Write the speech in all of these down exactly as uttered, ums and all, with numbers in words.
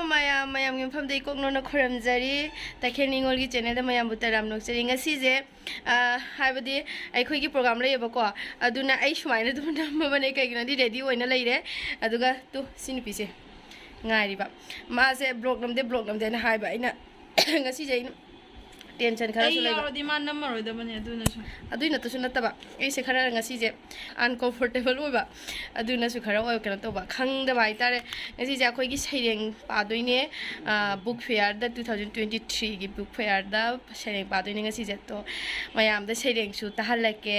ꯃꯌꯥꯝ, ꯃꯌꯥꯝꯒꯤ ꯃꯐꯝꯗ ꯏꯀꯣꯛ ꯅꯣꯟꯅ ꯈꯨꯔꯨꯝꯖꯔꯤ꯫ ꯇꯈꯦꯜ ꯅꯤꯉꯣꯜꯒꯤ channelꯗ ꯃꯌꯥꯝꯕꯨ ꯇꯔꯥꯝ ꯅꯣꯛꯆꯔꯤ꯫ ꯉꯁꯤꯁꯦ, ꯑ, ꯍꯥꯏꯕꯗꯤ ꯑꯩꯈꯣꯏꯒꯤ program ꯂꯩꯌꯦꯕꯀꯣ, ꯑꯗꯨꯅ ꯑꯩ ꯁꯨꯃꯥꯏꯅ ꯑꯗꯨꯝ ꯅꯝꯃꯕꯅꯦ, ꯀꯩꯒꯤꯅꯣꯗꯤ ready ꯑꯣꯏꯅ ꯂꯩꯔꯦ꯫ ꯑꯗꯨꯒ ꯇꯨ, ꯁꯤ ꯅꯨꯄꯤꯁꯦ ꯉꯥꯏꯔꯤꯕ, ꯃꯥꯁꯦ vlog ꯅꯝꯗꯦ, vlog ꯅꯝꯗꯦꯅ ꯍꯥꯏꯕ꯫ ꯑꯩꯅ ꯉꯁꯤꯁꯦ ꯑꯩꯅ tension ꯈꯔꯁꯨ ꯑꯩ ꯂꯩꯕ꯫ ꯌꯥꯎꯔꯗꯤ ꯃꯥ ꯅꯝꯃꯔꯣꯏꯗꯕꯅꯦ, ꯑꯗꯨꯅꯁꯨ꯫ ꯑꯗꯨꯏ ꯅꯠꯇꯁꯨ ꯅꯠꯇꯕ, ꯑꯩꯁꯦ ꯈꯔ ꯉꯁꯤꯁꯦ uncomfortable ꯑꯣꯏꯕ, ꯑꯗꯨꯅꯁꯨ ꯈꯔ ꯑꯣꯏ-, ꯀꯩꯅꯣ ꯇꯧꯕ, ꯈꯪꯗꯕ ꯍꯥꯏꯇꯥꯔꯦ꯫ ꯉꯁꯤꯁꯦ ꯑꯩꯈꯣꯏꯒꯤ ꯁꯩꯔꯦꯡ ꯄꯥꯗꯣꯏꯅꯦ, ꯑ, book fairꯗ, two thousand twenty threeꯒꯤ book fairꯗ ꯁꯩꯔꯦꯡ ꯄꯥꯗꯣꯏꯅꯦ ꯉꯁꯤꯁꯦ꯫ ꯇꯣ, ꯃꯌꯥꯝꯗ ꯁꯩꯔꯦꯡꯁꯨ ꯇꯥꯍꯜꯂꯛꯀꯦ꯫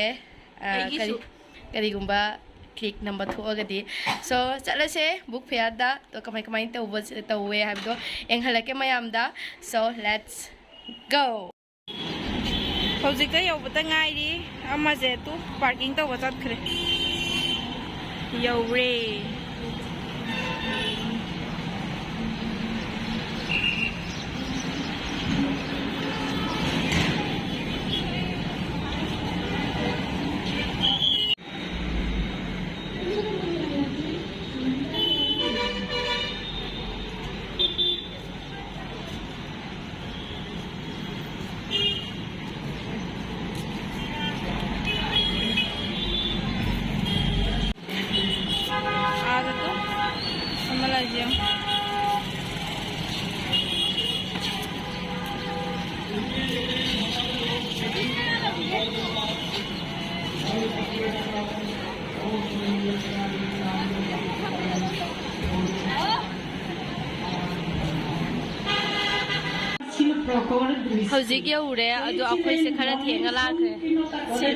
ꯑ, ꯑꯩꯒꯤꯁꯨ꯫ ꯀꯔꯤ-, ꯀꯔꯤꯒꯨꯝꯕ click ꯅꯝꯕ ꯊꯣꯛꯑꯒꯗꯤ꯫ So, ꯆꯠꯂꯁꯦ book fairꯗ꯫ ꯇꯣ, ꯀꯃꯥꯏ, ꯀꯃꯥꯏꯅ ꯇꯧꯕ, ꯇꯧꯋꯦ ꯍꯥꯏꯕꯗꯣ ꯌꯦꯡꯍꯜꯂꯛꯀꯦ ꯃꯌꯥꯝꯗ꯫ So, let's go! ꯍꯧꯖꯤꯛꯇ ꯌꯧꯕꯇ ꯉꯥꯏꯔꯤ꯫ ꯑꯃꯁꯦ ꯇꯨ parking ꯇꯧꯕ ꯆꯠꯈ꯭ꯔꯦ꯫ ꯌꯧꯔꯦ꯫ ꯑꯥꯗ ꯇꯨ ꯑꯃ ꯂꯩꯁꯦ ꯌꯦꯡꯉꯨ꯫ ꯍꯧꯖꯤꯛ ꯌꯧꯔꯦ, ꯑꯗꯣ ꯑꯩꯈꯣꯏꯁꯦ ꯈꯔ ꯊꯦꯡꯅ ꯂꯥꯛꯈ꯭ꯔꯦ꯫ ꯁꯤ-,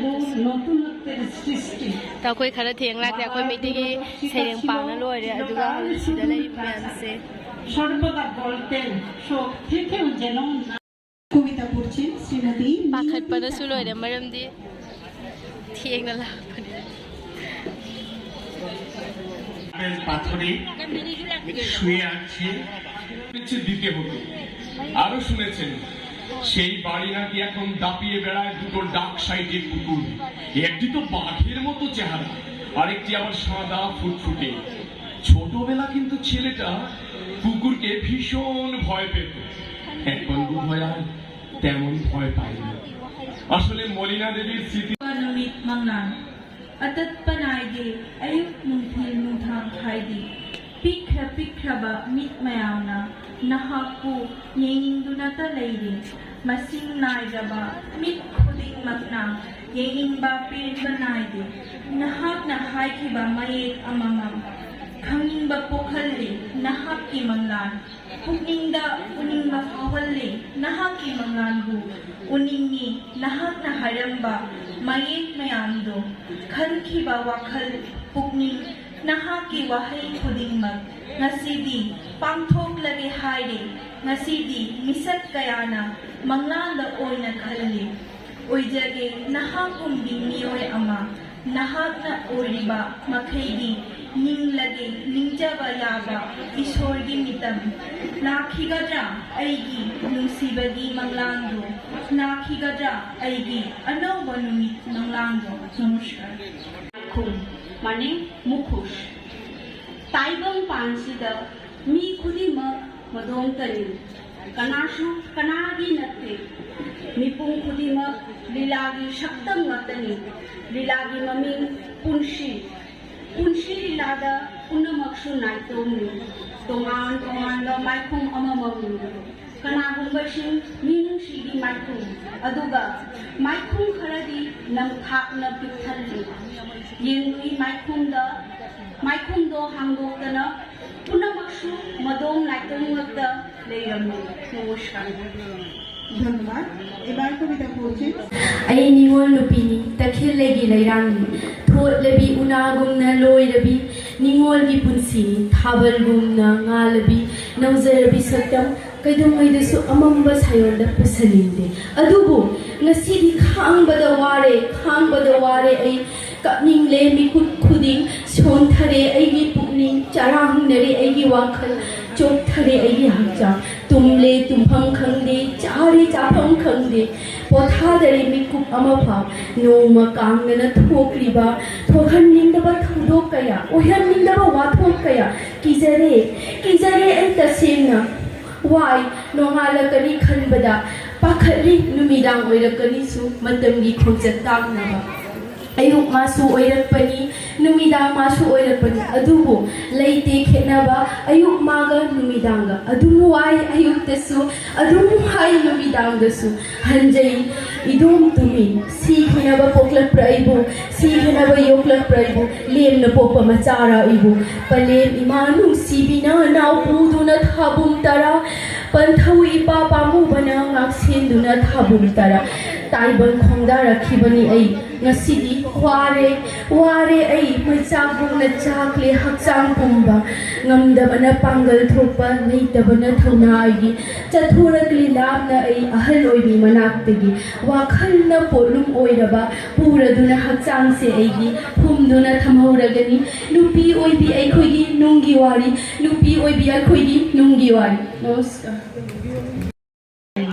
ꯑꯩꯈꯣꯏ ꯈꯔ ꯊꯦꯡꯅ ꯂꯥꯛꯈ꯭ꯔꯦ꯫ ꯑꯩꯈꯣꯏ ꯃꯩꯇꯩꯒꯤ ꯁꯩꯔꯦꯡ ꯄꯥꯅ ꯂꯣꯏꯔꯦ, ꯑꯗꯨꯒ ꯍꯧꯖꯤꯛ ꯁꯤꯗ ꯂꯩꯔꯤꯕ ꯃꯌꯥꯝꯁꯦ꯫ সর্বদা বলতেন, সব থেকে যেন কবিতা পড়ছেন শ্রীমতী ꯄꯥꯈꯠꯄꯅꯁꯨ ꯂꯣꯏꯔꯦ, ꯃꯔꯝꯗꯤ ꯊꯦꯡꯅ ꯂꯥꯛꯄꯅꯦ꯫ পাথরে শুয়ে আছে, কিছু দিতে হতো। আরো শুনেছেন, সেই বাড়ি নাকি এখন দাপিয়ে বেড়ায় দুটো ডাক সাইডে কুকুর। একটি তো বাঘের মতো চেহারা, আরেকটি আবার সাদা ফুটফুটে। ছোটবেলা কিন্তু ছেলেটা কুকুর এ ভীষণ ভয় পেত। এখন বোধহয় আর তেমন ভয় পায় না। আসলে মলিনা দেবীর স্মৃতি ꯅꯨꯃꯤꯠ ꯃꯉꯥꯜ꯫ ꯑꯇꯠꯄ ꯅꯥꯏꯗꯦ, ꯑꯌꯨꯛ ꯅꯨꯡꯊꯤꯜ ꯅꯨꯡꯗꯥꯡ ꯈꯥꯏꯗꯦ꯫ ꯄꯤꯛꯈ꯭ꯔ ꯄꯤꯛꯈ꯭ꯔꯕ ꯃꯤꯠ ꯃꯌꯥꯝꯅ ꯅꯍꯥꯛꯄꯨ ꯌꯦꯡꯅꯤꯡꯗꯨꯅꯇ ꯂꯩꯔꯦ꯫ ꯃꯁꯤꯡ ꯅꯥꯏꯗ꯭ꯔꯕ ꯃꯤꯠ ꯈꯨꯗꯤꯡꯃꯛꯅ ꯌꯦꯡꯅꯤꯡꯕ ꯄꯦꯟꯕ ꯅꯥꯏꯗꯦ꯫ ꯅꯍꯥꯛꯅ ꯍꯥꯏꯈꯤꯕ ꯃꯌꯦꯛ ꯑꯃꯃꯝ ꯈꯪꯅꯤꯡꯕ ꯄꯣꯛꯍꯜꯂꯤ꯫ ꯅꯍꯥꯛꯀꯤ ꯃꯪꯂꯥꯟ ꯄꯨꯛꯅꯤꯡꯗ ꯎꯅꯤꯡꯕ ꯐꯥꯎꯍꯜꯂꯤ꯫ ꯅꯍꯥꯛꯀꯤ ꯃꯪꯂꯥꯟꯕꯨ ꯎꯅꯤꯡꯉꯤ꯫ ꯅꯍꯥꯛꯅ ꯍꯥꯏꯔꯝꯕ ꯃꯌꯦꯛ ꯃꯌꯥꯝꯗꯣ, ꯈꯟꯈꯤꯕ ꯋꯥꯈꯜ, ꯄꯨꯛꯅꯤꯡ, ꯅꯍꯥꯛꯀꯤ ꯋꯥꯍꯩ ꯈꯨꯗꯤꯡꯃꯛ ꯉꯁꯤꯗꯤ ꯄꯥꯡꯊꯣꯛꯂꯒꯦ ꯍꯥꯏꯔꯦ꯫ ꯉꯁꯤꯗꯤ ꯃꯤꯁꯛ ꯀꯌꯥꯅ ꯃꯪꯂꯥꯟꯗ ꯑꯣꯏꯅ ꯈꯜꯂꯤ꯫ ꯑꯣꯏꯖꯒꯦ ꯅꯍꯥꯛꯀꯨꯝꯕꯤ ꯃꯤꯑꯣꯏ ꯑꯃ꯫ ꯅꯍꯥꯛꯅ ꯑꯣꯏꯔꯤꯕ ꯃꯈꯩꯗꯤ ꯅꯤꯡꯂꯒꯦ ꯅꯤꯡꯖꯕ ꯌꯥꯕ ꯏꯁꯣꯔꯒꯤ ꯃꯤꯇꯝ꯫ ꯂꯥꯛꯈꯤꯒꯗ꯭ꯔꯥ ꯑꯩꯒꯤ ꯅꯨꯡꯁꯤꯕꯒꯤ ꯃꯪꯂꯥꯟꯗꯣ? ꯂꯥꯛꯈꯤꯒꯗ꯭ꯔꯥ ꯑꯩꯒꯤ ꯑꯅꯧꯕ ꯅꯨꯃꯤꯠ ꯃꯪꯂꯥꯟꯗꯣ? ꯅꯃꯁꯀꯥꯔ꯫ ꯃꯥꯏꯈꯨꯝ, ꯃꯥꯅꯦ ꯃꯨꯈꯨꯁ꯫ ꯇꯥꯏꯕꯪ ꯄꯥꯟꯁꯤꯗ ꯃꯤ ꯈꯨꯗꯤꯡꯃꯛ ꯃꯗꯣꯝꯇꯅꯤ꯫ ꯀꯅꯥꯁꯨ ꯀꯅꯥꯒꯤ ꯅꯠꯇꯦ꯫ ꯃꯤꯄꯨꯝ ꯈꯨꯗꯤꯡꯃꯛ ꯂꯤꯂꯥꯒꯤ ꯁꯛꯇꯝ ꯉꯥꯛꯇꯅꯤ꯫ ꯂꯤꯂꯥꯒꯤ ꯃꯃꯤꯡ ꯄꯨꯟꯁꯤ꯫ ꯄꯨꯟꯁꯤ ꯂꯤꯂꯥꯗ ꯄꯨꯝꯅꯃꯛꯁꯨ ꯅꯥꯏꯇꯣꯝꯅꯤ꯫ ꯇꯣꯉꯥꯟ ꯇꯣꯉꯥꯟꯕ ꯃꯥꯏꯈꯨꯝ ꯑꯃꯃꯝꯅꯤ꯫ ꯀꯅꯥꯒꯨꯝꯕꯁꯤꯡ ꯃꯤꯅꯨꯡꯁꯤꯒꯤ ꯃꯥꯏꯈꯨꯝ, ꯑꯗꯨꯒ ꯃꯥꯏꯈꯨꯝ ꯈꯔꯗꯤ ꯅꯝꯊꯥꯛꯅ ꯄꯤꯛꯊꯜꯂꯤ꯫ ꯌꯦꯡꯂꯨꯏ ꯃꯥꯏꯈꯨꯝꯗ, ꯃꯥꯏꯈꯨꯝꯗꯣ ꯍꯥꯡꯗꯣꯛꯇꯅ ꯄꯨꯝꯅꯃꯛꯁꯨ ꯃꯗꯣꯝ ꯅꯥꯏꯇꯣꯝ ꯉꯛꯇ ꯂꯩꯔꯝꯃꯤ꯫ ꯅꯃꯁꯀꯥꯔ꯫ ধন্যবাদ। এবার কবিতা পড়ছে। ꯑꯩ ꯅꯤꯉꯣꯜ ꯅꯨꯄꯤꯅꯤ, ꯇꯈꯦꯜꯂꯩꯒꯤ ꯂꯩꯔꯥꯡꯅꯤ꯫ ꯊꯣꯠꯂꯕꯤ ꯎꯅꯥꯒꯨꯝꯅ ꯂꯣꯏꯔꯕꯤ, ꯅꯤꯉꯣꯜꯒꯤ ꯄꯨꯟꯁꯤꯅꯤ꯫ ꯊꯥꯕꯜꯒꯨꯝꯅ ꯉꯥꯜꯂꯕꯤ, ꯅꯧꯖꯔꯕꯤ ꯁꯛꯇꯝ, ꯀꯩꯗꯧꯉꯩꯗꯁꯨ ꯑꯃꯝꯕ ꯁꯥꯌꯣꯟꯗ ꯄꯨꯁꯟꯅꯤꯡꯗꯦ꯫ ꯑꯗꯨꯕꯨ ꯉꯁꯤꯗꯤ ꯈꯥꯡꯕꯗ ꯋꯥꯔꯦ, ꯈꯥꯡꯕꯗ ꯋꯥꯔꯦ ꯑꯩ꯫ ꯀꯞꯅꯤꯡꯂꯦ ꯃꯤꯀꯨꯞ ꯈꯨꯗꯤꯡ, ꯁꯣꯟꯊꯔꯦ ꯑꯩꯒꯤ ꯄꯨꯛꯅꯤꯡ, ꯆꯔꯥꯡꯅꯔꯦ ꯑꯩꯒꯤ ꯋꯥꯈꯜ꯫ ꯆꯣꯛꯊꯔꯦ ꯑꯩꯒꯤ ꯍꯛꯆꯥꯡ꯫ ꯇꯨꯝꯂꯦ ꯇꯨꯝꯐꯝ ꯈꯪꯗꯦ, ꯆꯥꯔꯦ ꯆꯥꯐꯝ ꯈꯪꯗꯦ, ꯄꯣꯊꯥꯗꯔꯦ ꯃꯤꯀꯨꯞ ꯑꯃꯐꯥꯎ꯫ ꯅꯣꯡꯃ ꯀꯥꯡꯗꯅ ꯊꯣꯛꯂꯤꯕ, ꯊꯣꯛꯍꯟꯅꯤꯡꯗꯕ ꯊꯧꯗꯣꯛ ꯀꯌꯥ, ꯑꯣꯏꯍꯟꯅꯤꯡꯗꯕ ꯋꯥꯊꯣꯛ ꯀꯌꯥ꯫ ꯀꯤꯖꯔꯦ, ꯀꯤꯖꯔꯦ ꯑꯩ ꯇꯁꯦꯡꯅ꯫ ꯋꯥꯏ, ꯅꯣꯡꯉꯥꯜꯂꯛꯀꯅꯤ ꯈꯟꯕꯗ ꯄꯥꯈꯠꯂꯤ, ꯅꯨꯃꯤꯗꯥꯡ ꯑꯣꯏꯔꯛꯀꯅꯤꯁꯨ ꯃꯇꯝꯒꯤ ꯈꯣꯡꯆꯠ ꯇꯥꯛꯅꯕ꯫ ꯑꯌꯨꯛ ꯃꯥꯁꯨ ꯑꯣꯏꯔꯛꯄꯅꯤ, ꯅꯨꯃꯤꯗꯥꯡ ꯃꯥꯁꯨ ꯑꯣꯏꯔꯛꯄꯅꯤ, ꯑꯗꯨꯕꯨ ꯂꯩꯇꯦ ꯈꯦꯠꯅꯕ꯫ ꯑꯌꯨꯛ ꯃꯥꯒ ꯅꯨꯃꯤꯗꯥꯡꯒ ꯑꯗꯨꯝ ꯋꯥꯏ, ꯑꯌꯨꯛꯇꯁꯨ ꯑꯗꯨꯝ ꯍꯥꯏ, ꯅꯨꯃꯤꯗꯥꯡꯗꯁꯨ ꯍꯟꯖꯩ꯫ ꯏꯗꯣꯝ ꯇꯨꯃꯤ, ꯁꯤꯈꯤꯅꯕ ꯄꯣꯛꯂꯛꯄ꯭ꯔꯥ ꯑꯩꯕꯨ, ꯁꯤꯈꯤꯅꯕ ꯌꯣꯛꯂꯛꯄ꯭ꯔꯥ ꯑꯩꯕꯨ, ꯂꯦꯝꯅ ꯄꯣꯛꯄ ꯃꯆꯥꯔꯥ ꯑꯩꯕꯨ? ꯄꯂꯦꯝ ꯏꯃꯥ ꯅꯨꯡꯁꯤꯕꯤꯅ ꯅꯥꯎꯄꯨꯗꯨꯅ ꯊꯥꯕꯨꯝ ꯇꯔꯥ, ꯄꯟꯊꯧ ꯏꯄꯥ ꯄꯥꯝꯃꯨꯕꯅ ꯉꯥꯛꯁꯦꯟꯗꯨꯅ ꯊꯥꯕꯨꯝ ꯇꯔꯥ꯫ ꯇꯥꯏꯕꯪ ꯈꯣꯡꯗꯥꯔꯛꯈꯤꯕꯅꯤ ꯑꯩ꯫ ꯉꯁꯤꯗꯤ ꯋꯥꯔꯦ, ꯋꯥꯔꯦ ꯑꯩ, ꯃꯩꯆꯥꯛ ꯒꯨꯝꯅ ꯆꯥꯛꯂꯦ ꯍꯛꯆꯥꯡ ꯄꯨꯝꯕ꯫ ꯉꯝꯗꯕꯅ ꯄꯥꯡꯒꯜ ꯊꯣꯛꯄ, ꯂꯩꯇꯕꯅ ꯊꯧꯅꯥ ꯑꯩꯒꯤ꯫ ꯆꯠꯊꯣꯔꯛꯂꯤ ꯂꯥꯞꯅ ꯑꯩ ꯑꯍꯜ ꯑꯣꯏꯕꯤ ꯃꯅꯥꯛꯇꯒꯤ꯫ ꯋꯥꯈꯜꯅ ꯄꯣꯠꯂꯨꯝ ꯑꯣꯏꯔꯕ, ꯄꯨꯔꯗꯨꯅ ꯍꯛꯆꯥꯡꯁꯦ ꯑꯩꯒꯤ, ꯐꯨꯝꯗꯨꯅ ꯊꯝꯍꯧꯔꯒꯅꯤ꯫ ꯅꯨꯄꯤ ꯑꯣꯏꯕꯤ ꯑꯩꯈꯣꯏꯒꯤ ꯅꯨꯡꯒꯤ ꯋꯥꯔꯤ, ꯅꯨꯄꯤ ꯑꯣꯏꯕꯤ ꯑꯩꯈꯣꯏꯒꯤ ꯅꯨꯡꯒꯤ ꯋꯥꯔꯤ꯫ ꯅꯃꯁꯀꯥꯔ꯫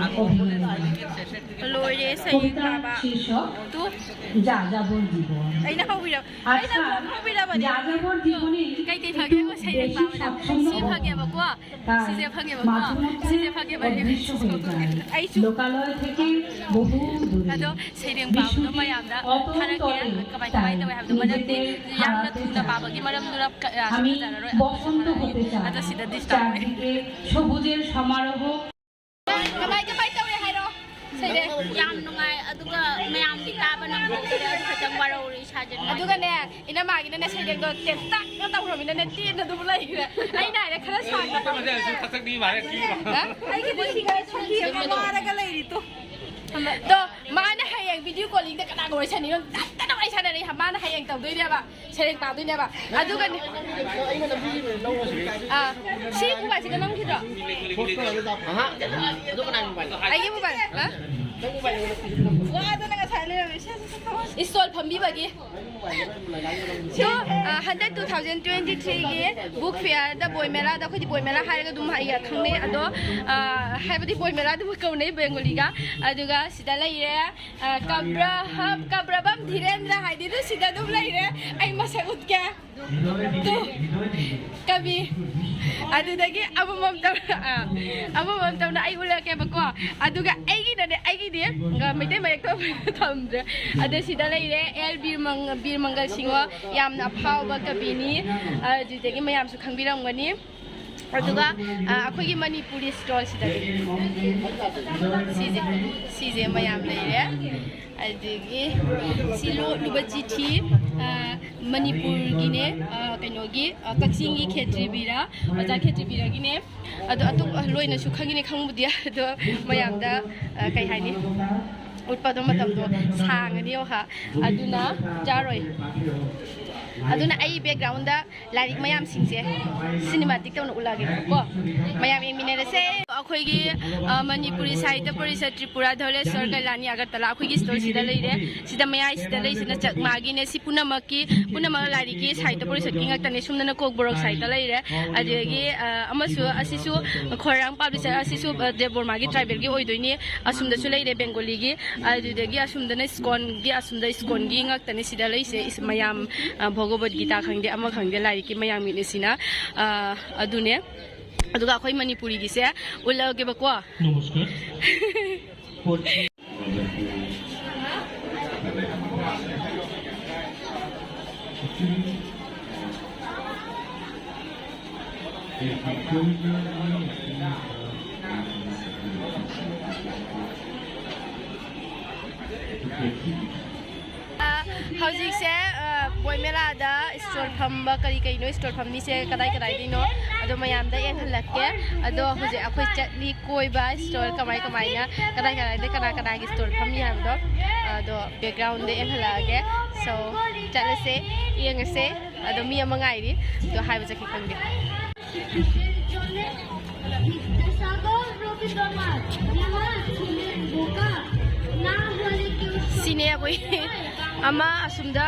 ꯂꯣꯏꯔꯦ ꯁꯩꯔꯦꯡ ꯄꯥꯕ꯫ ꯇꯨ꯫ ꯌꯥ ꯌꯥꯕꯣꯔ ꯖꯤꯕꯣꯟ꯫ ꯑꯩꯅ ꯍꯧꯕꯤꯔꯕ꯫ ꯑꯩꯅ ꯑꯗꯨꯝ ꯍꯧꯕꯤꯔꯕꯅꯦ꯫ ꯌꯥ ꯌꯥꯕꯣꯔ ꯖꯤꯕꯣꯟ꯫ ꯀꯩꯀꯩ ꯐꯒꯦ ꯌꯦꯡꯉꯣ ꯁꯩꯔꯦꯡ ꯄꯥꯕꯗ꯫ ꯁꯤ ꯐꯒꯦꯕꯀꯣ꯫ ꯁꯤꯁꯦ ꯐꯒꯦꯕꯀꯣ꯫ ꯁꯤꯁꯦ ꯐꯒꯦꯕ꯫ ꯑꯩꯁꯨ꯫ ꯑꯗꯣ ꯁꯩꯔꯦꯡ ꯄꯥꯕꯗꯣ ꯃꯌꯥꯝꯗ ꯊꯥꯔꯛꯀꯦ꯫ ꯀꯃꯥꯏ ꯀꯃꯥꯏ ꯇꯧꯋꯦ ꯍꯥꯏꯕꯗꯣ꯫ ꯃꯔꯝꯗꯤ ꯌꯥꯝꯅ ꯊꯨꯅ ꯄꯥꯕꯒꯤ ꯃꯔꯝꯗꯨꯅ ꯀꯌꯥꯁꯨ ꯐꯖꯔꯔꯣꯏ꯫ ꯑꯗꯣ ꯁꯤꯗ ꯗꯤꯁꯇꯥꯔꯕ ꯑꯣꯏ꯫ ꯁꯕুজের সমারোহ। ꯀꯃꯥꯏ ꯀꯃꯥꯏ ꯇꯧꯔꯦ ꯍꯥꯏꯔꯣ? ꯁꯩꯔꯦꯡ꯫ ꯌꯥꯝ ꯅꯨꯡꯉꯥꯏ, ꯑꯗꯨꯒ ꯃꯌꯥꯝꯒꯤ ꯇꯥꯕ ꯅꯪꯍꯧꯗ꯭ꯔꯦ, ꯑꯗꯨ ꯈꯛꯇꯪ ꯋꯥꯔꯧꯔꯦ ꯏꯁꯥꯁꯦ꯫ ꯑꯗꯨꯒꯅꯦ, ꯏꯅꯝꯃꯒꯤꯅꯅꯦ ꯁꯩꯔꯦꯡꯗꯣ ꯇꯦꯟꯇꯛꯅ ꯇꯧꯔꯃꯤꯅꯅꯦ ꯇꯦꯟꯅ ꯑꯗꯨꯝ ꯂꯩꯈ꯭ꯔꯦ꯫ ꯑꯩꯅ ꯍꯥꯏꯔꯦ ꯈꯔ ꯁꯥꯡꯅ ꯇꯧ꯫ ꯍꯥ? ꯑꯩꯒꯤꯗꯤ ꯁꯤꯒ ꯁꯣꯝꯒꯤ ꯑꯃ ꯋꯥꯔꯒ ꯂꯩꯔꯤ ꯇꯨ꯫ ꯑꯗꯣ ꯃꯥꯅ ꯍꯌꯦꯡ ꯚꯤꯗꯤꯑꯣ ꯀꯣꯂꯤꯡꯗ ꯀꯅꯥꯒ ꯋꯥꯔꯤ ꯁꯥꯟꯅꯩꯅꯣ? ꯇꯠꯇꯅ ꯋꯥꯔꯤ ꯁꯥꯟꯅꯔꯤ꯫ ꯃꯥꯅ ꯍꯌꯦꯡ ꯇꯧꯗꯣꯏꯅꯦꯕ꯫ ꯁꯩꯔꯦꯡ ꯄꯥꯗꯣꯏꯅꯦꯕ꯫ ꯑꯗꯨꯒꯅꯦ꯫ ꯑꯥ, ꯁꯤ ꯃꯣꯕꯥꯏꯜꯁꯤꯒ ꯅꯝꯈꯤꯗ꯭ꯔꯣ? ꯑꯍꯥ, ꯑꯗꯨ ꯀꯅꯥꯒꯤ ꯃꯣꯕꯥꯏꯜꯅꯣ? ꯑꯩꯒꯤ ꯃꯣꯕꯥꯏꯜ꯫ ꯍꯥ? ꯅꯪ ꯃꯣꯕꯥꯏꯜ ꯑꯣꯏꯅ ꯄꯤꯔꯛꯑꯣ꯫ ꯋꯥꯗꯅ ꯉꯁꯥꯏ ꯏꯁꯇꯣꯜ ꯐꯝꯕꯤꯕꯒꯤ꯫ So, ꯑ, ꯍꯟꯗꯛ two thousand twenty-three ꯒꯤ ꯕꯨꯛ ꯐꯤꯌꯔꯗ, ꯕꯣꯏ ꯃꯦꯂꯥꯗ, ꯑꯩꯈꯣꯏꯗꯤ ꯕꯣꯏ ꯃꯦꯂꯥ ꯍꯥꯏꯔꯒ ꯑꯗꯨꯝ ꯍꯥꯏ-, ꯈꯪꯅꯩ꯫ ꯑꯗꯣ, ꯑ, ꯍꯥꯏꯕꯗꯤ ꯕꯣꯏ ꯃꯦꯂꯥ ꯑꯗꯨꯝ ꯀꯧꯅꯩ ꯕꯦꯡꯒꯣꯂꯤꯒ꯫ ꯑꯗꯨꯒ ꯁꯤꯗ ꯂꯩꯔꯦ, ꯑ, ꯀꯕ꯭ꯔꯍꯕ-, ꯀꯕ꯭ꯔꯕꯝ ꯙꯤꯔꯦꯟꯗ꯭ꯔ ꯍꯥꯏꯗꯤ ꯑꯗꯨ ꯁꯤꯗ ꯑꯗꯨꯝ ꯂꯩꯔꯦ꯫ ꯑꯩ ꯃꯁꯛ ꯎꯠꯀꯦ꯫ ꯇꯨ, ꯀꯕꯤ꯫ ꯑꯗꯨꯗꯒꯤ ꯑꯃꯃꯝ ꯇꯧꯅ, ꯑꯥ, ꯑꯃꯃꯝ ꯇꯧꯅ ꯑꯩ ꯎꯠꯂꯛꯀꯦꯕꯀꯣ꯫ ꯑꯗꯨꯒ ꯑꯩꯒꯤꯅꯅꯦ, ꯑꯩꯒꯤꯗꯤ, ꯑ, ꯃꯩꯇꯩ ꯃꯌꯦꯛꯇꯣ ꯊꯝꯗ꯭ꯔꯦ꯫ ꯑꯗꯣ ꯁꯤꯗ ꯂꯩꯔꯦ, ꯑꯦꯜ ꯕꯤꯔ ꯃꯪ-, ꯕꯤꯔ ꯃꯪꯒꯜ ꯁꯤꯡꯍ, ꯌꯥꯝꯅ ꯑꯐꯥꯎꯕ ꯀꯕꯤꯅꯤ꯫ ꯑꯗꯨꯗꯒꯤ ꯃꯌꯥꯝꯁꯨ ꯈꯪꯕꯤꯔꯝꯒꯅꯤ꯫ ꯑꯗꯨꯒ, ꯑ, ꯑꯩꯈꯣꯏꯒꯤ ꯃꯅꯤꯄꯨꯔꯤ ꯁ꯭ꯇꯣꯜꯁꯤꯗꯗꯤ ꯁꯤꯁꯦ, ꯁꯤꯁꯦ ꯃꯌꯥꯝ ꯂꯩꯔꯦ꯫ ꯑꯗꯒꯤ ꯁꯤ ꯂꯣꯠꯂꯨꯕ ꯆꯤꯊꯤ, ꯑ, ꯃꯅꯤꯄꯨꯔꯒꯤꯅꯦ, ꯑ, ꯀꯩꯅꯣꯒꯤ, ꯑ, ꯀꯛꯆꯤꯡꯒꯤ ꯈꯦꯇ꯭ꯔꯤꯕꯤꯔ, ꯑꯣꯖꯥ ꯈꯦꯇ꯭ꯔꯤꯕꯤꯔꯒꯤꯅꯦ꯫ ꯑꯗꯣ ꯑꯇꯣꯞꯄ ꯂꯣꯏꯅꯁꯨ ꯈꯪꯒꯅꯤ, ꯈꯪꯕꯨꯗꯤ, ꯑꯗꯣ ꯃꯌꯥꯝꯗ, ꯑ, ꯀꯩ ꯍꯥꯏꯅꯤ, ꯎꯠꯄꯗꯣ ꯃꯇꯝꯗꯣ ꯁꯥꯡꯉꯅꯤ, ꯑꯣꯍꯥ꯫ ꯑꯗꯨꯅ ꯌꯥꯔꯣꯏ꯫ ꯑꯗꯨꯅ ꯑꯩ ꯕꯦꯛꯒ꯭ꯔꯥꯎꯟꯗ ꯂꯥꯏꯔꯤꯛ ꯃꯌꯥꯝꯁꯤꯡꯁꯦ ꯁꯤꯅꯦꯃꯥꯇꯤꯛ ꯇꯧꯅ ꯎꯠꯂꯛꯑꯒꯦꯀꯣ꯫ ꯃꯌꯥꯝ ꯌꯦꯡꯃꯤꯟꯅꯔꯁꯦ꯫ ꯑꯩꯈꯣꯏꯒꯤ, ꯑ, ꯃꯅꯤꯄꯨꯔꯤ ꯁꯥꯍꯤꯇ꯭ꯌ ꯄꯔꯤꯁꯠ ꯇ꯭ꯔꯤꯄꯨꯔꯥ ꯙꯣꯂꯦꯁ꯭ꯋꯔ ꯀꯜꯌꯥꯅꯤ ꯑꯒꯔꯇꯂꯥ ꯑꯩꯈꯣꯏꯒꯤ ꯁ꯭ꯇꯣꯜꯁꯤꯗ ꯂꯩꯔꯦ꯫ ꯁꯤꯗ ꯃꯌꯥꯏꯁꯤꯗ ꯂꯩꯁꯤꯅ ꯆꯛꯃꯥꯒꯤꯅꯦ꯫ ꯁꯤ ꯄꯨꯝꯅꯃꯛꯀꯤ, ꯄꯨꯝꯅꯃꯛ ꯂꯥꯏꯔꯤꯛꯀꯤ ꯁꯥꯍꯤꯇ꯭ꯌ ꯄꯔꯤꯁꯠꯀꯤ ꯉꯥꯛꯇꯅꯦ꯫ ꯁꯨꯝꯗꯅ ꯀꯣꯛꯕꯣꯔꯣꯛ ꯁꯥꯍꯤꯇ꯭ꯌ ꯂꯩꯔꯦ꯫ ꯑꯗꯒꯤ, ꯑ, ꯑꯃꯁꯨ ꯑꯁꯤꯁꯨ ꯈꯣꯏꯔꯥꯡ ꯄꯥꯕ꯭ꯂꯤꯁꯔ, ꯑꯁꯤꯁꯨ, ꯑ, ꯗꯦꯕꯕꯔꯃꯥꯒꯤ ꯇ꯭ꯔꯥꯏꯕꯦꯜꯒꯤ ꯑꯣꯏꯗꯣꯏꯅꯤ꯫ ꯑꯁꯨꯝꯗꯁꯨ ꯂꯩꯔꯦ ꯕꯦꯡꯒꯣꯂꯤꯒꯤ꯫ ꯑꯗꯨꯗꯒꯤ ꯑꯁꯨꯝꯗꯅ ꯁ꯭ꯀꯣꯟꯒꯤ, ꯑꯁꯨꯝꯗ ꯁ꯭ꯀꯣꯟꯒꯤ ꯉꯥꯛꯇꯅꯦ ꯁꯤꯗ ꯂꯩꯁꯦ꯫ ꯏꯁ-, ꯃꯌꯥꯝ, ꯑ, ꯚꯒꯕꯠ ꯒꯤꯇꯥ ꯈꯪꯗꯦ, ꯑꯃ ꯈꯪꯗꯦ, ꯂꯥꯏꯔꯤꯛꯀꯤ ꯃꯌꯥꯝꯒꯤꯅꯦ ꯁꯤꯅ꯫ ꯑ, ꯑꯗꯨꯅꯦ꯫ ꯑꯗꯨꯒ ꯑꯩꯈꯣꯏ ꯃꯅꯤꯄꯨꯔꯤꯒꯤꯁꯦ ꯎꯠꯂꯛꯑꯒꯦꯕꯀꯣ꯫ নমস্কার। ꯑ, ꯍꯧꯖꯤꯛꯁꯦ, ꯑ, ꯕꯣꯏ ꯃꯦꯂꯥꯗ ꯁ꯭ꯇꯣꯜ ꯐꯝꯕ, ꯀꯔꯤ ꯀꯔꯤꯅꯣ ꯁ꯭ꯇꯣꯜ ꯐꯝꯃꯤꯁꯦ, ꯀꯗꯥꯏ ꯀꯗꯥꯏꯗꯩꯅꯣ, ꯑꯗꯣ ꯃꯌꯥꯝꯗ ꯌꯦꯡꯍꯜꯂꯛꯀꯦ꯫ ꯑꯗꯣ ꯍꯧꯖꯤꯛ ꯑꯩꯈꯣꯏ ꯆꯠꯂꯤ ꯀꯣꯏꯕ, ꯁ꯭ꯇꯣꯜ ꯀꯃꯥꯏ ꯀꯃꯥꯏꯅ, ꯀꯗꯥꯏ ꯀꯗꯥꯏꯗ ꯀꯅꯥ ꯀꯅꯥꯒꯤ ꯁ꯭ꯇꯣꯜ ꯐꯝꯃꯤ ꯍꯥꯏꯕꯗꯣ꯫ ꯑꯗꯣ ꯕꯦꯛꯒ꯭ꯔꯥꯎꯟꯗ ꯌꯦꯡꯍꯜꯂꯛꯑꯒꯦ꯫ So, ꯆꯠꯂꯁꯦ, ꯌꯦꯡꯉꯁꯦ꯫ ꯑꯗꯣ ꯃꯤ ꯑꯃ ꯉꯥꯏꯔꯤ, ꯑꯗꯣ ꯍꯥꯏꯕ ꯆꯠꯀꯦ ꯈꯪꯗꯦ꯫ বিদ্যাসাগর রবীন্দ্রনাথ, যারা ছিলেন বোকা, না বলে কেউ ꯁꯤꯅꯦ ꯑꯩꯈꯣꯏ ꯑꯃ ꯑꯁꯨꯝꯗ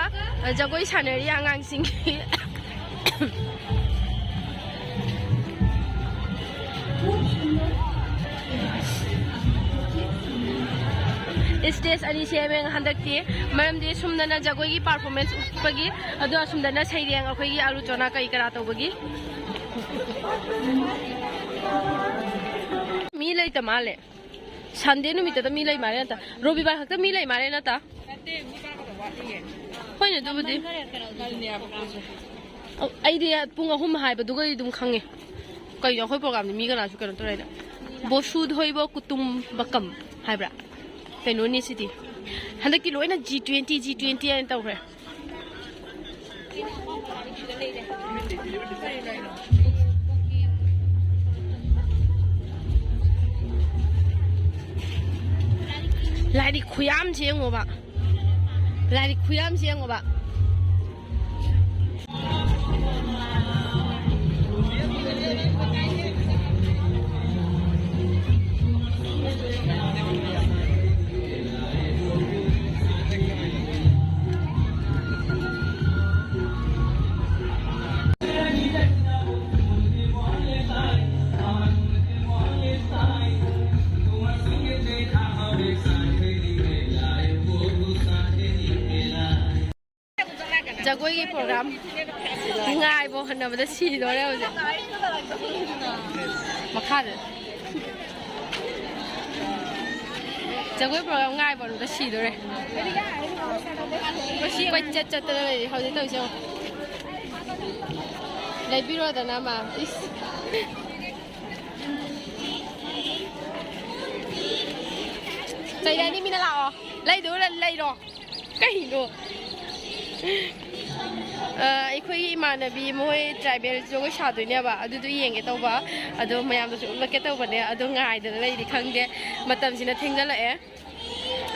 ꯖꯒꯣꯏ ꯁꯥꯟꯅꯔꯤ ꯑꯉꯥꯡꯁꯤꯡꯒꯤ꯫ ꯁ꯭ꯇꯦꯖ ꯑꯅꯤ ꯁꯦꯝꯃꯦ ꯍꯟꯗꯛꯇꯤ, ꯃꯔꯝꯗꯤ ꯁꯨꯝꯗꯅ ꯖꯒꯣꯏꯒꯤ ꯄꯥꯔꯐꯣꯔꯃꯦꯟꯁ ꯎꯠꯄꯒꯤ, ꯑꯗꯣ ꯑꯁꯨꯝꯗꯅ ꯁꯩꯔꯦꯡ ꯑꯩꯈꯣꯏꯒꯤ ꯑꯥꯂꯨ ꯆꯣꯅꯥ ꯀꯔꯤ ꯀꯔꯥ ꯇꯧꯕꯒꯤ꯫ ꯃꯤ ꯂꯩꯇ ꯃꯥꯜꯂꯦ꯫ ꯁꯟꯗꯦ ꯅꯨꯃꯤꯠꯇꯗ ꯃꯤ ꯂꯩ ꯃꯥꯜꯂꯦ ꯅꯠꯇ? ꯔꯣꯕꯤꯕꯥꯔ ꯈꯛꯇ ꯃꯤ ꯂꯩ ꯃꯥꯜꯂꯦ ꯅꯠꯇ? ꯅꯠꯇꯦ, ꯃꯤ ꯇꯔꯥ ꯈꯛꯇ ꯋꯥꯠꯂꯤꯌꯦ꯫ ꯍꯣꯏꯅꯦ, ꯑꯗꯨꯕꯨꯗꯤ꯫ ꯀꯜꯂꯤꯅꯦ ꯍꯥꯏꯕ ꯄꯣꯠꯁꯦ꯫ ꯑꯧ, ꯑꯩꯗꯤ ꯄꯨꯡ ꯑꯍꯨꯝ ꯍꯥꯏꯕꯗꯨꯒꯗꯤ ꯑꯗꯨꯝ ꯈꯪꯉꯦ꯫ ꯀꯩꯅꯣ, ꯑꯩꯈꯣꯏ ꯄ꯭ꯔꯣꯒꯥꯝꯗꯤ ꯃꯤ ꯀꯅꯥꯁꯨ ꯀꯩꯅꯣ ꯇꯧꯔꯦꯅ? ꯕꯣꯁꯨ ꯙꯣꯏꯕ ꯀꯨꯇꯨꯝꯕꯀꯝ ꯍꯥꯏꯕ꯭ꯔꯥ? ꯀꯩꯅꯣꯅꯤ ꯁꯤꯗꯤ꯫ ꯍꯟꯗꯛꯇꯤ ꯂꯣꯏꯅ ꯖꯤ ꯇ꯭ꯋꯦꯟꯇꯤ, ꯖꯤ ꯇ꯭ꯋꯦꯟꯇꯤ ꯍꯥꯏꯅ ꯇꯧꯈ꯭ꯔꯦ꯫ ꯂꯥꯏꯔꯤꯛ ꯈꯨꯌꯥꯝꯁꯦ ꯌꯦꯡꯉꯣꯕ꯫ ꯂꯥꯏꯔꯤꯛ ꯈꯨꯌꯥꯝꯁꯦ ꯌꯦꯡꯉꯣꯕ꯫ ꯖꯒꯣꯏꯒꯤ ꯄ꯭ꯔꯣꯒ꯭ꯔꯥꯝ ꯉꯥꯏꯕ ꯍꯣꯠꯅꯕꯗ ꯁꯤꯗꯣꯔꯦ ꯍꯧꯖꯤꯛ꯫ ꯃꯈꯥꯗ꯫ ꯖꯒꯣꯏ ꯄ꯭ꯔꯣꯒ꯭ꯔꯥꯝ ꯉꯥꯏꯕ ꯍꯣꯠꯅꯕꯗ ꯁꯤꯗꯣꯔꯦ꯫ ꯀꯣꯏꯆꯠ ꯆꯠꯇꯅ ꯂꯩꯔꯤ ꯍꯧꯖꯤꯛ ꯇꯧꯔꯤꯁꯦ ꯌꯦꯡꯉꯣ꯫ ꯂꯩꯕꯤꯔꯣꯗꯅ ꯑꯃ꯫ ꯏꯁ꯫ ꯆꯩꯔꯅꯤ ꯃꯤꯅ ꯂꯥꯛꯑꯣ꯫ ꯂꯩꯗꯧ ꯂꯩꯔꯣ꯫ ꯀꯩꯅꯣ? ꯑ, ꯑꯩꯈꯣꯏꯒꯤ ꯏꯃꯥꯟꯅꯕꯤ ꯃꯣꯏ ꯇ꯭ꯔꯥꯏꯕꯦꯜ ꯖꯒꯣꯏ ꯁꯥꯗꯣꯏꯅꯦꯕ, ꯑꯗꯨꯗꯣ ꯌꯦꯡꯒꯦ ꯇꯧꯕ, ꯑꯗꯣ ꯃꯌꯥꯝꯗꯁꯨ ꯎꯠꯂꯛꯀꯦ ꯇꯧꯕꯅꯦ, ꯑꯗꯣ ꯉꯥꯏꯗꯅ ꯂꯩꯗꯤ ꯈꯪꯗꯦ, ꯃꯇꯝꯁꯤꯅ ꯊꯦꯡꯖꯜꯂꯛꯑꯦ꯫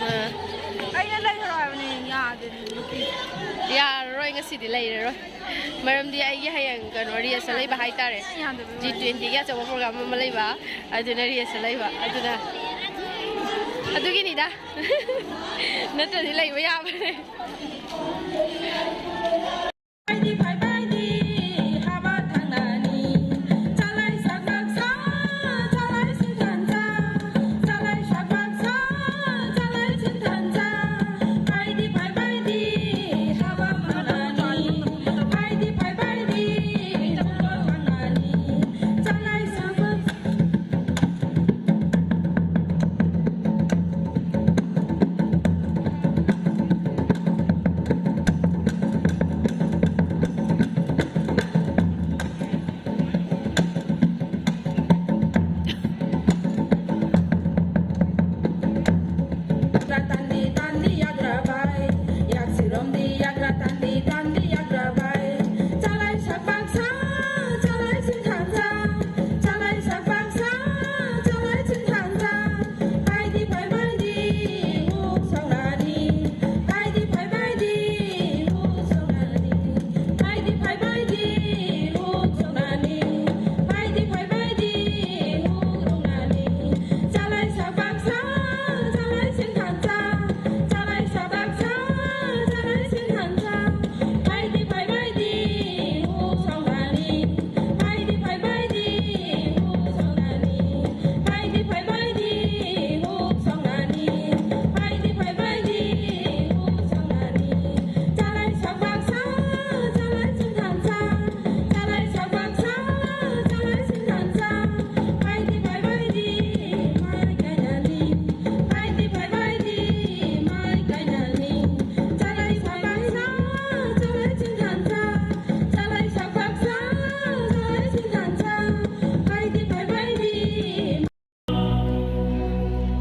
ꯑ꯫ ꯑꯩꯅ ꯂꯩꯈ꯭ꯔꯣ ꯍꯥꯏꯕꯅꯦ, ꯌꯥꯗꯦ ꯅꯨꯄꯤ꯫ ꯌꯥꯔꯔꯣꯏ, ꯉꯁꯤꯗꯤ ꯂꯩꯔꯔꯣꯏ, ꯃꯔꯝꯗꯤ ꯑꯩꯒꯤ ꯍꯌꯦꯡ ꯀꯩꯅꯣ ꯔꯤꯍꯔꯁꯦꯜ ꯂꯩꯕ ꯍꯥꯏꯇꯥꯔꯦ, ꯌꯥꯗꯕꯩ ꯖꯤ ꯋꯥꯅꯤ꯫ ꯇ꯭ꯋꯦꯟꯇꯤꯒꯤ ꯑꯆꯧꯕ ꯄ꯭ꯔꯣꯒ꯭ꯔꯥꯝ ꯑꯃ ꯂꯩꯕ, ꯑꯗꯨꯅ ꯔꯤꯍꯔꯁꯦꯜ ꯂꯩꯕ, ꯑꯗꯨꯅ꯫ ꯑꯗꯨꯒꯤꯅꯤꯗ꯫ ꯅꯠꯇ꯭ꯔꯗꯤ ꯂꯩꯕ ꯌꯥꯕꯅꯦ꯫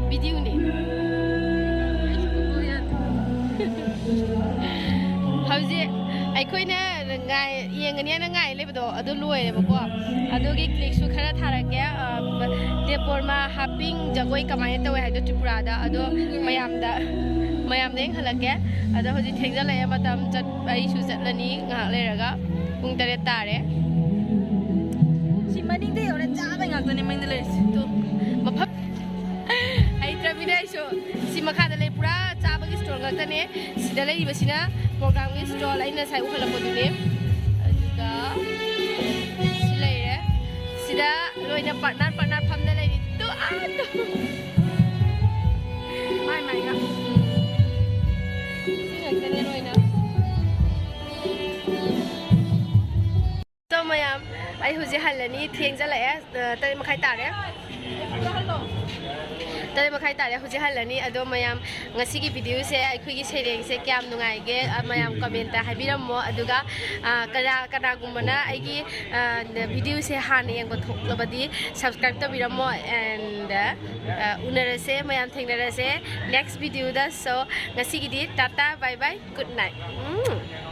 ꯚꯤꯗꯤꯑꯣꯅꯦ꯫ ꯍꯧꯖꯤꯛ ꯑꯩꯈꯣꯏꯅ ꯉꯥꯏ-, ꯌꯦꯡꯒꯅꯤ ꯍꯥꯏꯅ ꯉꯥꯏ ꯂꯩꯕꯗꯣ ꯑꯗꯨ ꯂꯣꯏꯔꯦꯕꯀꯣ꯫ ꯑꯗꯨꯒꯤ ꯀ꯭ꯂꯤꯞꯁꯨ ꯈꯔ ꯊꯥꯔꯛꯀꯦ꯫ ꯑ, ꯗꯦꯕ ꯀꯔꯃ ꯍꯥꯞꯄꯤꯡ ꯖꯒꯣꯏ ꯀꯃꯥꯏꯅ ꯇꯧꯋꯦ ꯍꯥꯏꯗꯣ ꯇ꯭ꯔꯤꯄꯨꯔꯥꯗ, ꯑꯗꯣ ꯃꯌꯥꯝꯗ, ꯃꯌꯥꯝꯗ ꯌꯦꯡꯍꯜꯂꯛꯀꯦ꯫ ꯑꯗꯣ ꯍꯧꯖꯤꯛ ꯊꯦꯡꯖꯜꯂꯛꯑꯦ, ꯃꯇꯝ ꯆꯠ-, ꯑꯩꯁꯨ ꯆꯠꯂꯅꯤ ꯉꯥꯏꯍꯥꯛ ꯂꯩꯔꯒ꯫ ꯄꯨꯡ ꯇꯔꯦꯠ ꯇꯥꯔꯦ꯫ ꯁꯤ ꯃꯅꯤꯡꯗ ꯌꯧꯔꯦ, ꯆꯥꯕꯩ ꯉꯥꯛꯇꯅꯦ ꯃꯅꯤꯡꯗ ꯂꯩꯔꯤꯁꯦ꯫ ꯇꯨ, ꯃꯐꯝ ꯍꯩꯇ꯭ꯔꯕꯤ꯫ ꯑꯩꯁꯨ ꯁꯤ ꯃꯈꯥꯗ ꯂꯩ, ꯄꯨꯔꯥ ꯆꯥꯕꯒꯤ ꯁ꯭ꯇꯣꯜ ꯉꯥꯛꯇꯅꯦ꯫ ꯁꯤꯗ ꯂꯩꯔꯤꯕꯁꯤꯅ ꯄ꯭ꯔꯣꯒ꯭ꯔꯥꯝꯒꯤ ꯁ꯭ꯇꯣꯜ, ꯑꯩꯅ ꯉꯁꯥꯏ ꯎꯍꯜꯂꯛꯄꯗꯨꯅꯦ꯫ ꯑꯗꯨꯒ ꯁꯤ ꯂꯩꯔꯦ꯫ ꯁꯤꯗ ꯂꯣꯏꯅ ꯄꯥꯔꯠꯅꯔ ꯄꯥꯔꯠꯅꯔ ꯐꯝꯗ ꯂꯩꯔꯤ꯫ ꯇꯨ ꯑꯥ ꯇꯨ꯫ ꯃꯥꯏ ꯃꯥꯏꯒ꯫ ꯁꯤ ꯉꯥꯛꯇꯅꯦ ꯂꯣꯏꯅ꯫ So ꯃꯌꯥꯝ, ꯑꯩ ꯍꯧꯖꯤꯛ ꯍꯜꯂꯅꯤ, ꯊꯦꯡꯖꯜꯂꯛꯑꯦ, ꯑ, ꯇꯔꯦꯠ ꯃꯈꯥꯏ ꯇꯥꯔꯦ꯫ ꯇꯔꯦꯠ ꯃꯈꯥꯏ ꯇꯥꯔꯦ, ꯍꯧꯖꯤꯛ ꯍꯜꯂꯅꯤ꯫ ꯑꯗꯣ ꯃꯌꯥꯝ, ꯉꯁꯤꯒꯤ ꯚꯤꯗꯤꯑꯣꯁꯦ, ꯑꯩꯈꯣꯏꯒꯤ ꯁꯩꯔꯦꯡꯁꯦ ꯀꯌꯥꯝ ꯅꯨꯡꯉꯥꯏꯒꯦ, ꯑ, ꯃꯌꯥꯝ ꯀꯃꯦꯟꯇ ꯍꯥꯏꯕꯤꯔꯝꯃꯣ꯫ ꯑꯗꯨꯒ, ꯑ, ꯀꯅꯥ, ꯀꯅꯥꯒꯨꯝꯕꯅ ꯑꯩꯒꯤ, ꯑ, ꯚꯤꯗꯤꯑꯣꯁꯦ ꯍꯥꯟꯅ ꯌꯦꯡꯕ ꯊꯣꯛꯂꯕꯗꯤ subscribe ꯇꯧꯕꯤꯔꯝꯃꯣ꯫ And, ꯑ, ꯎꯅꯔꯁꯦ, ꯃꯌꯥꯝ ꯊꯦꯡꯅꯔꯁꯦ next ꯚꯤꯗꯤꯑꯣꯗ꯫ So ꯉꯁꯤꯒꯤꯗꯤ Tata, bye bye, good night꯫ ꯎꯝ꯫